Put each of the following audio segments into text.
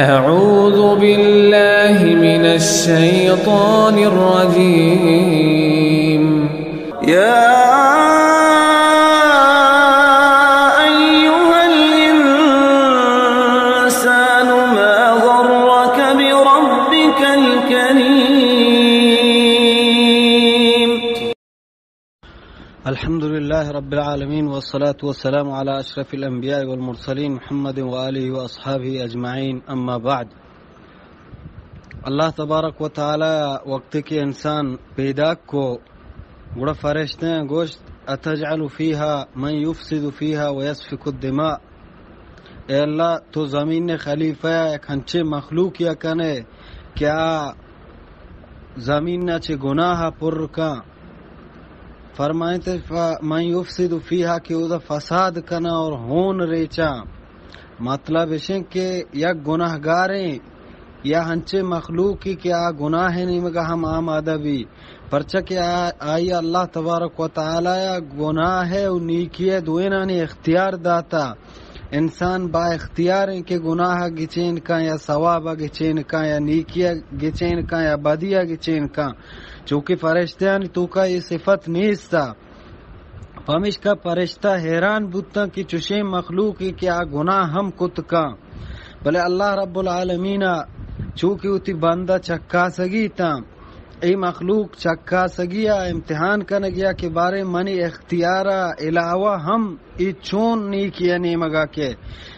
أعوذ بالله من الشيطان الرجيم. يا أيها الإنسان ما غرك بربك الكريم. الحمد لله رب العالمين، والصلاة والسلام على أشرف الأنبياء والمرسلين محمد وآله وأصحابه أجمعين، أما بعد. اللہ تبارک و تعالی وقتی کہ انسان پیداک کو، گڑا فرشتیاں گوشت: أتجعل فيها من يفسد فيها ويسفك الدماء. اے اللہ، تو زمین ءِ خلیفہ ءَ یک ہنچیں مخلوق یا کنے کہ آ زمین ءَ چہ گناہ ءَ پر کن۔ فرمائیت: ف-، من يفسد فيها، کہ اودا فساد کناں اور ہون ریچاں۔ مطلب اشیں کہ یک گناہگاریں یا ہنچیں مخلوقی کہ آ گناہ ءِ نیمگا ہم آمادہ بی، پرچا کہ آ، آئی اللہ تبارک و تعالی ءَ گناہ ءِ و نیکی ءِ دوئینانی اختیار داتا۔ انسان با اختیار ایں کہ گناہ ءَ گچین کن یا ثواب ءَ گچین کن یا نیکی ءَ گچین کن یا بدی ءَ گچین کن، چونکہ فرشتیانی توکا اے صفت نیستا۔ پمیشکا پرشتہ حیران بوتاں کہ چشیں مخلوقے کہ آ گناہ ہم کت کن، بلے اللہ رب العالمین ءَ چونکہ وتی بندہ چکاسگی تاں، اے مخلوق چکاسگی ءَ امتحان کنگی ءَ کہ باریں منی اختیار ءَ علاوہ ہم اے چون نیکی ءِ نیمگا کہ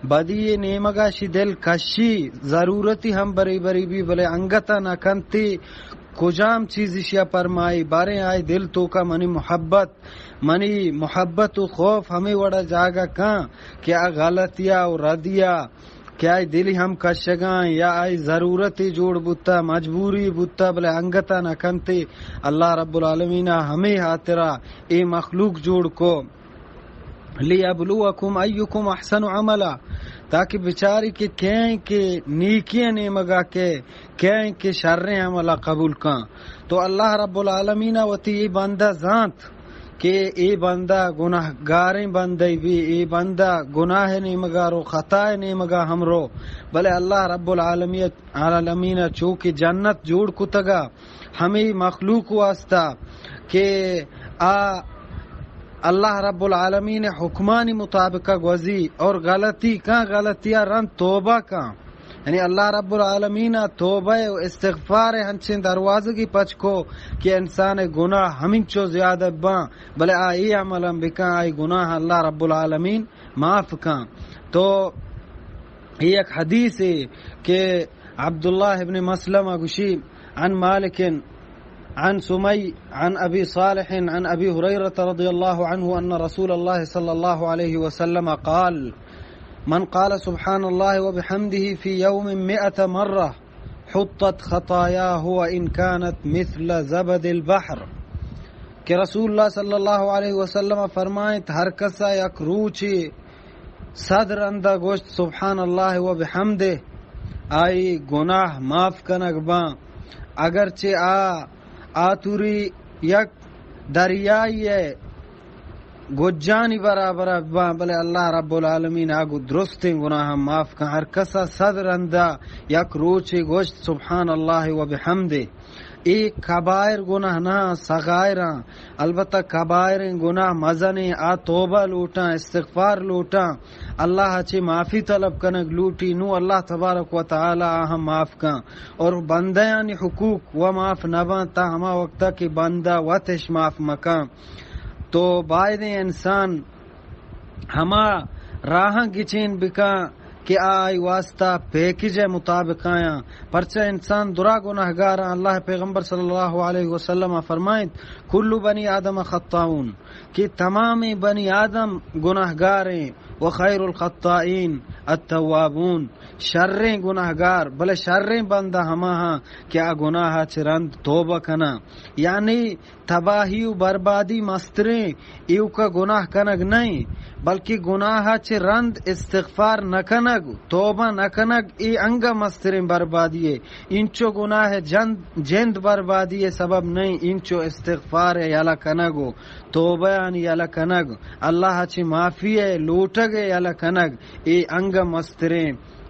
بدی ءِ نیمگا شی دل کشی، ضرورتی ہم بری بری بی، بلے انگت ءَ نہ کنتی۔ کجام چیز اشیا پرمائی؟ باریں آئی دل توکا منی محبت، منی محبت و خوف ہمے وڑا جاگہ کن کہ آ غلطیا و ردیا کہ آئی دلی ہم کشگاں یا آئی ضرورتے جوڑ بوتا، مجبوری بوتا، بلے انگتا نہ کنتے۔ اللہ رب العالمین ءَ ہمے ہاترا اے مخلوق جوڑ کو۔ لِيَبْلُوَكُمْ أَيُّكُمْ أَحْسَنُ عَمَلًا، تاکہ بچاری کہ کئے کہ نیکی ءِ نیمگا کہ کئے کہ شریں عملا قبول کن۔ تو اللہ رب العالمین ءَ وتی اے بندہ زانت کہ اے بندہ گناہگاریں بندے بی، اے بندہ گناہ ءِ نیمگا رو، خطا ءِ نیمگا ہم رو، بلے اللہ رب العالمین، العالمین ءَ چو کہ جنت جوڑ کتگا، ہمے مخلوق واسطہ کہ آ اللہ رب العالمین ءِ حکمانی مطابق گوزی اور غلطی کن، غلطی ءَ رند توبہ کن۔ یعنی اللہ رب العالمین ءَ توبہ و استغفار ءِ ہنچیں دروازگی پچ کو کہ انسان ءِ گناہ ہمینچو زیادہ باں، بلے آ اے عمل ہم بکن، آئی گناہ اللہ رب العالمین معاف کن۔ تو اے یک حدیثے کہ عبداللہ ابن مسلمہ گوشی، عن مالک عن سمی عن ابی صالح عن ابی ہریرہ رضی اللہ عنہ ان رسول اللہ صلی اللہ علیہ وسلم قال، من قال سبحان اللہ وبحمدہ فی یوم مئة مرہ حطت خطایاہ وان کانت مثل زبد البحر۔ کہ رسول اللہ صلی اللہ علیہ وسلم فرمائیت، ہر کسا یک روچے صد رندا گوشت سبحان اللہ و بحمدہ، آئی گناہ معاف کنگ باں، اگرچہ آ آتوری یک دریائی ءِ گجانی برابر باں، بلے اللہ رب العالمین آ گو درستیں گناہ معاف کن۔ ہر کسا صد رندا یک روچے گوشت سبحان اللہ و بحمدہ۔ اے کبائر گناہ نہ، صغائراں۔ البتہ کبائریں گناہ مزنیں، آ توبہ لوٹاں، استغفار لوٹاں، اللہ ءَ چہ معافی طلب کنگ لوٹی۔ نوں اللہ تبارک و تعالی آہاں معاف کن۔ اور بندیانی حقوق و معاف نہ باں تا ہما وقتا کہ بندہ وتش معاف مکن۔ تو بایدیں انسان ہما راہاں گچین بکاں کہ آ آئی واسطہ پیکج ءِ مطابق آیاں، پرچہ انسان درا گناہگاراں۔ اللہ ءِ پیغمبر صلی اللہ علیہ وسلم فرمائیت، کل بنی آدم خطاؤون، کہ تمامیں بنی آدم گناہگاریں، و خیر الخطائین التوابون، شریں گناہگار، بلے شریں بندہ ہما ہاں کہ آ گناہ ءَ چہ رند توبہ کناں۔ یعنی تباہی و بربادی مستریں ایوکا گناہ کنگ نہ ایں، بلکہ گناہ ءَ چہ رند استغفار نہ کنگ، توبہ نہ کنگ، اے انگہ مستریں بربادی اے۔ انچو گناہ جند، جند بربادی ءِ سبب نہ ایں، انچو استغفار ءِ یلہ کنگ و توبہ آنی یلہ کنگ، اللہ ءَ چہ معافی ءِ لوٹگ ءِ یلہ کنگ، اے انگہ مستریں